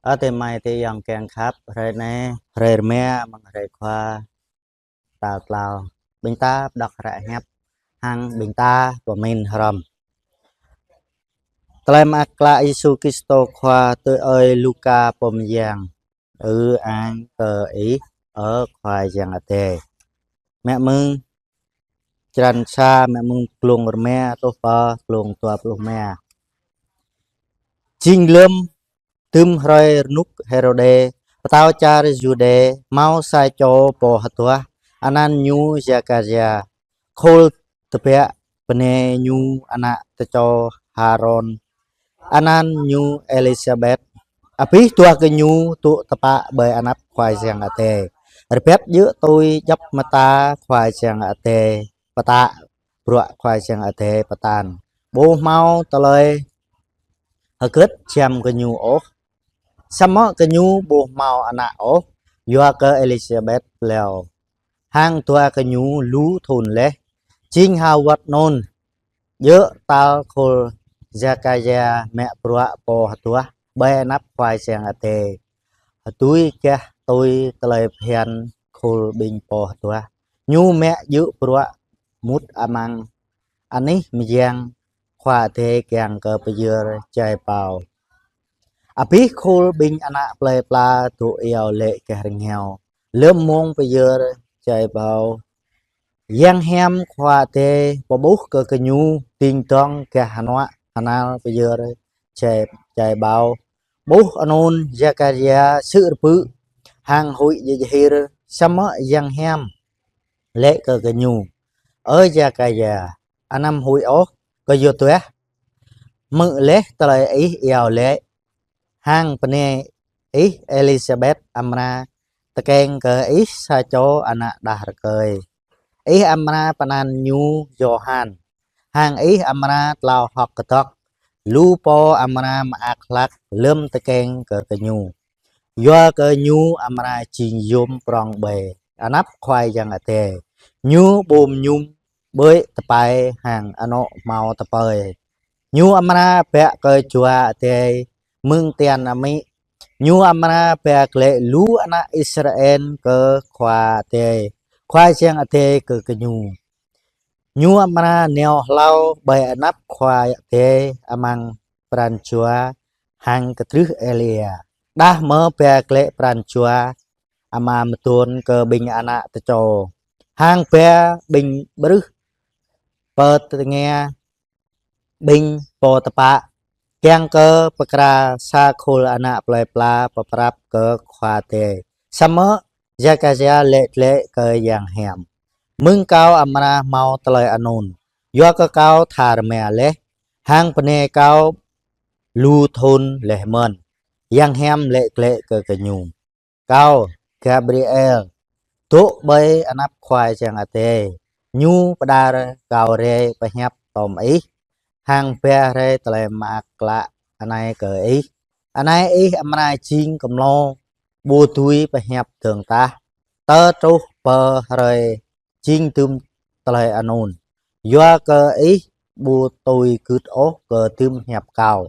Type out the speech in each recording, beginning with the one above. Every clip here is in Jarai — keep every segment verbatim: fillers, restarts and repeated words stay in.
Ơ adơi amai adơi ayŏng kiăng khăp, hrơi anai, hrơi rơma amăng hrơi Khua tal tlâo. Ƀing ta pơđŏk hră hiăp hăng ƀing ta pơmĭn hrŏm. Tơlơi mơak klă Yêsu Kristô Khua tui ơi Luka pô mơyang. Ư-ang kơ Ih, ơ Khua Yang Adai. Mă mơ̆ng črăn sa, mă mơ̆ng klung rơma truh pơ klung dua pluh rơma. Jing lơ̆m tơm hrơi rơnŭk Hêrôđê, pơtao čar Yuđê, hmâo sa čô pô hơduah, anăn ñu Zakaria, khul tơbiă bơnai ñu ană tơčô Harôn, anăn ñu Êlisabet. Abih dua gơñu dŏ tơpă ƀơi anăp Khua Yang Adai, rơbat djơ̆ tui djŏp mơta Khua Yang Adai pơtă, bruă Khua Yang Adai pơtă. Ƀu hmâo tơlơi hơgĕt giăm gơñu ôh. Samơ̆ gơñu ƀu hmâo ană ôh, yua kơ Êlisabet hlâo. Hăng dua gơñu lu thŭn laih. Jing hơwơ̆t anŭn, djơ̆ tal khul Zakaria mă bruă pô hơduah ƀơi anăp Khua Yang Adai, hơdui gah tui tơlơi phiăn khul ƀing pô hơduah. Ñu mă djơ̆ bruă mŭt amăng anih mơyang Khua Adai kiăng kơ pơyơr jai ƀâo. Abih khul ƀing ană plơi pla dŏ iâu laĭ gah rơngiao lơ̆m mông pơyơr jai ƀâo. Yang hiam Khua Adai pơƀuh kơ gơñu dĭng dŏng gah hơnuă hơnal pơyơr jai, jai ƀâo. Ƀuh anŭn Zakaria sư̆ rơbư̆ hăng huĭ djơ̆ hir, samơ̆ Yang hiam laĭ kơ gơñu: Ơ Zakaria, anăm huĭ ôh, kơyua dah hmư̆ laih tơlơi ih iâu laĭ, hăng bơnai ih Êlisabet amra tơkeng kơ ih sa čô ană đah rơkơi. Ih amra pơanăn ñu Yôhan. Hăng ih amra tlao hơ̆k kơdơ̆k, lu pô amra mơak hlak lơ̆m tơkeng kơ gơñu. Yua kơ ñu amra jing yôm prŏng ƀơi anăp Khua Yang Adai. Ñu ƀu mơñum ƀơi tơpai hăng anŏ hmâo tơpai. Ñu amra bă kơ Jua Adai mơ̆ng tian amĭ. Ñu amra ba glaĭ lu ană Israel kơ Khua Adai, Khua Yang Adai kơ gơñu. Ñu amra nao hlâo ƀơi anăp Khua Adai amăng pran jua hăng kơtrưh Êlia, đah mơ̆ ba glaĭ pran jua ama mơtuôn kơ ƀing ană tơčô, hăng ba ƀing ƀrưh pơ tơngia ƀing pô tơpă, kiăng kơ pơkra sa khul ană plơi pla pơprăp kơ Khua Adai. Samơ̆ Zakaria laĭ glaĭ kơ Yang hiam: Mơ̆ng kâo amra hmâo tơlơi anŭn, yua kơ kâo tha rơma laih, hăng bơnai kâo lu thŭn laih mơ̆n. Yang hiam laĭ glaĭ kơ gơñu: Kâo Gabriel, dŏ ƀơi anăp Khua Yang Adai. Ñu pơđar kâo rai pơhiăp tŏm ih, hăng ba rai tơlơi mơak klă anai kơ ih. Anai ih amra jing kơmlô ƀu dưi pơhiăp dơ̆ng tah, tơl truh pơ hrơi jing dưm tơlơi anŭn. Yua kơ ih ƀu tui gưt ôh kơ dưm hiăp kâo.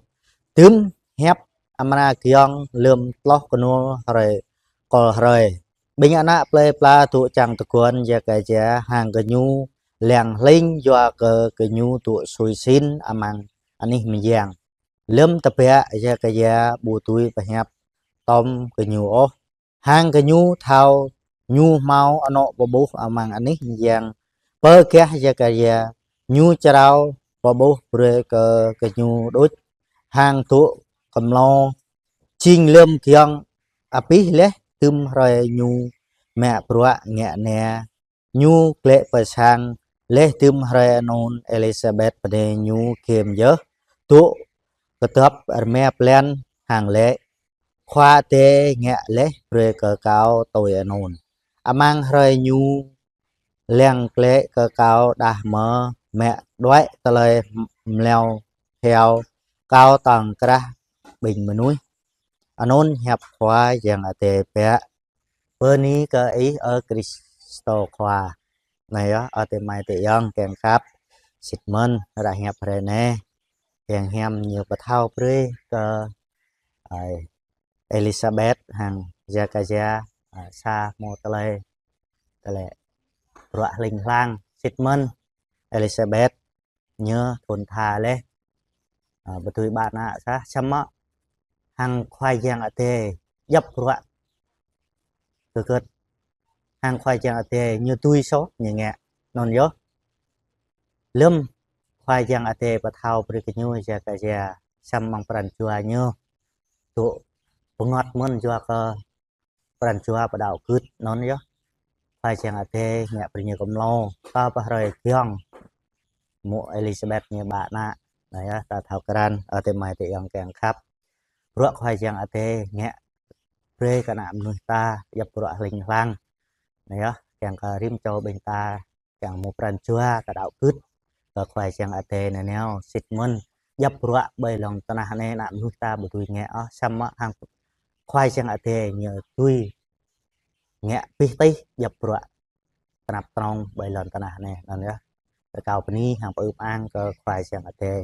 Dưm hiăp amra giŏng lơ̆m tloh kơnŭl hrơi kol hrơi. Ƀing ană plơi pla dŏ čang tơguan Zakaria hăng gơñu leng hling yua kơ gơñu dŏ sui sĭn amăng anih mơyang. Lơ̆m tơbiă Zakaria ƀu dưi pơhiăp tŏm gơñu ôh. Hăng gơñu thâo ñu hmâo anŏ pơƀuh amăng anih mơyang. Pơ gah Zakaria, ñu črâo pơƀuh brơi kơ gơñu đôč hăng dŏ kơmlô. Jing lơ̆m giŏng abih laih dưm hrơi ñu mă bruă ngă na. Ñu glaĭ pơ sang, laih dưm hrơi anŭn Êlisabet bơnai ñu gem yơh, dŏ kơdŏp rơma blan hăng laĭ: Khua Adai ngă laih brơi kơ kâo tui anŭn. Amăng hrơi ñu leng glaĭ kơ kâo đah mơ̆ mă đuaĭ tơlơi mlâo hiao kâo tŏng krah ƀing mơnuih. Anŭn hiăp Khua Yang Adai pĕ. Bơni kơ Ih, ơ Kristô Khua. Anai yơh, ơ adơi amai adơi ayŏng kiăng khăp, sĭt mơ̆n hră hiăp hrơi anai, Yang hiam ñu pơthâo brơi kơ ai Elisabet hăng Zakaria, a, sa mơ̆ tơlơi, tơlơi bruă hling hlang. Sĭt mơ̆n Elisabet ñu thun tha laih, a, ƀu dưi ƀă ană sah, samơ̆ hăng Khua Yang Adai djŏp bruă kơ gơ̆t, hăng Khua Yang Adai ñu dưi soh ñu ngă. Anŭn yơh, lơ̆m Khua Yang Adai pơthâo brơi kơ ñu Zakaria, samơ̆ amăng pran jua ñu dŏ bơngơ̆t mơ̆n yua kơ pran jua ƀu đaŏ gưt. Anŭn yơh, Khua Yang Adai ngă brơi ñu kơmlô, kơ pơhrơi giŏng mơ̆ Elisabet ñu ƀă ană. Anai yơh, ta thâo krăn, ơ, adơi amai adơi ayŏng kiăng khăp. Bruă Khua Yang Adai ngă brơi kơ ană mơnuih ta djŏp bruă hling hlang. Anai yơh, kiăng kơ rĭm čô ƀing ta, kiăng mơ̆ pran jua ta đaŏ gưt kơ Khua Yang Adai nanao. Sĭt mơ̆n djŏp bruă ƀơi lŏn tơnah anai ană mơnuih ta ƀu dưi ngă ôh, samơ̆ hăng Khua Yang Adai ñu dưi ngă abih tih djŏp bruă tơnap tơnŏng ƀơi lŏn tơnah anai. Anŭn yơh, rơkâo bơni hăng pơư ang kơ Khua Yang Adai.